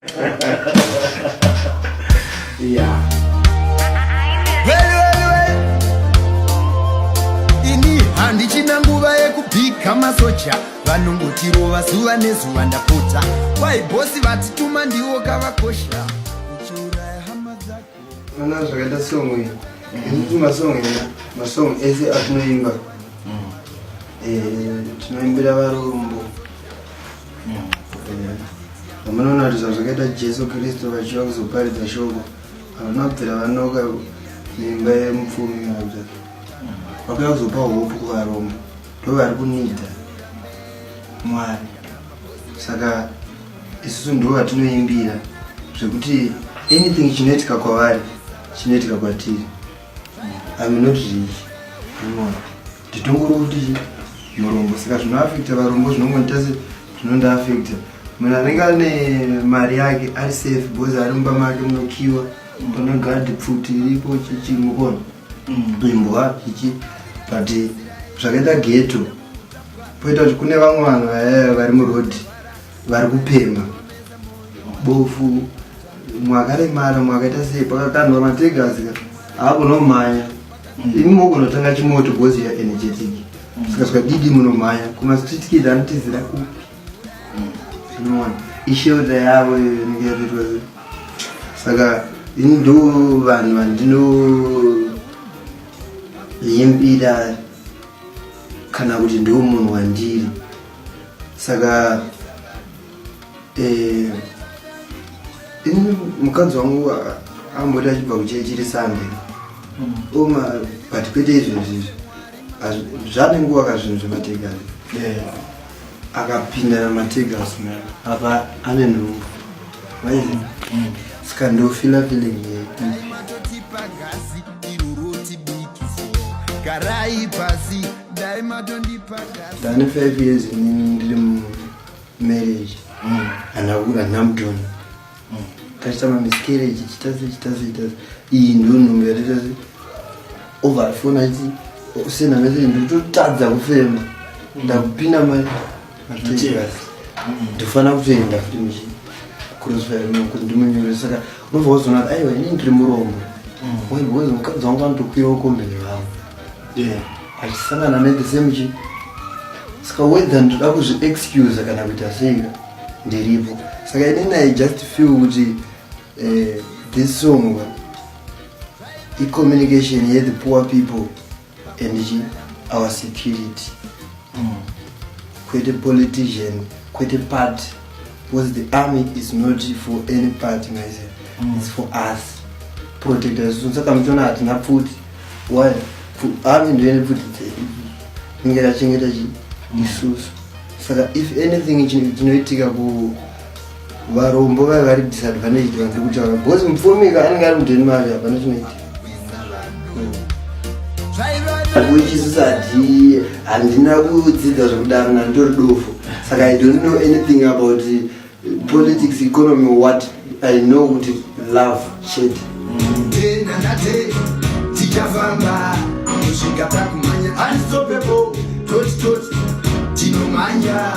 Yeah. Well, well, well. Ini handichina nguva yekubhika masoja, vanongotirova zuva nezuva. Ndapota, kwai bhosi vatituma, ndiwo kavakosha uchiuraya hama dzako. Ona zvakaita song iyi, isusu masong ena, masong ese atinoimba, tinoimbira varombo. Vamunoona kuti zvazvakaita Jesu Kristu vachiva kuzoparidza shoko, havana kubvira vanoka neimba yemupfumi kana kuti vakauya kuzopa hope kuvarombo, ndo vari kunidha Mwari. Saka isusu ndo vatinoimbira, zvekuti anything chinoitika kwavari chinoitika kwatiri. I'm not rich, unoona, nditongori kuti murombo. Saka zvinoafecta varombo zvinongonita se zvinondiafecta. Munhu anenge ane mari yake ari safe because ari mumba make, munokiwa, pane gadhi, pfuti iripo, chichi, mukona imbwa, chichi. But zvakaita ghetto, poita kuti kune vamwe vanhu vaya vari murodhi, vari kupemha, bofu, mwe akaremara, mwe akaita sei, pakakandwa mateargas haakunomhanya. Imi mogonotanga chimoto because you are energetic. Saka zvikadidi munomhanya. Kumastreet kid anotizira kupi? Unoona, ishelter yavo iyo inenge yatoitwa sei. Saka ini ndo vanhu vandinoimbira, kana kuti ndo munhu wandiri. Saka ini mukadzi wangu amboti achibva kuchechi iri Sunday oma, but kwete izvezvi izvi. Zvane nguva kazvinhu zvemateargas, akapinda namateargas apa ane nhumbu, maizi. Saka ndofila feeling ipi? Matotipa gasi iroro tibikise, garai pasi, dai matondipa gasi. Ndane 5 years inini ndiri mumarriage, handina mutoni, tachiita mamiscarriage, chitase, chitase, chitase. Iyi ndo nhumbu yatoita se over phone achiti senda message, ndikutotadza kufema, ndakupinda mateargas, ndofanira kutoenda futi muchi crossfire kuti ndimunyore. Saka unobva wazoona kuti aiwa, inini ndiri murombo. Why? Because mukadzi wangu anotokwirawo kombeni vangu achisangana nethe same chi. Saka whether ndoda kuzviexcuse kana kuita seika, ndiripo. Saka inini I just feel kuti this song icommunication yethe poor people and chi our security, kwete politician, kwete party, because the army is not for any party, maise. It's for us, protect us. Saka muchiona hatina pfuti. Why? Army ndoine pfuti dzedu, inge rachengeta chi isusu. Saka if anything chinoitika ku varombo vaiva vari disadvantaged, vandiri kutaura, because mupfumika anenge ari muDenmark, hapana chinoitika. Which isusu hati handina kudzidza zvekudaro, nandori dofo. Saka I don't know anything about politics, economy. What I know kuti love chete. Tena nate tichafamba kusvika takumhanya, unstoppable, toti toti tinomhanya.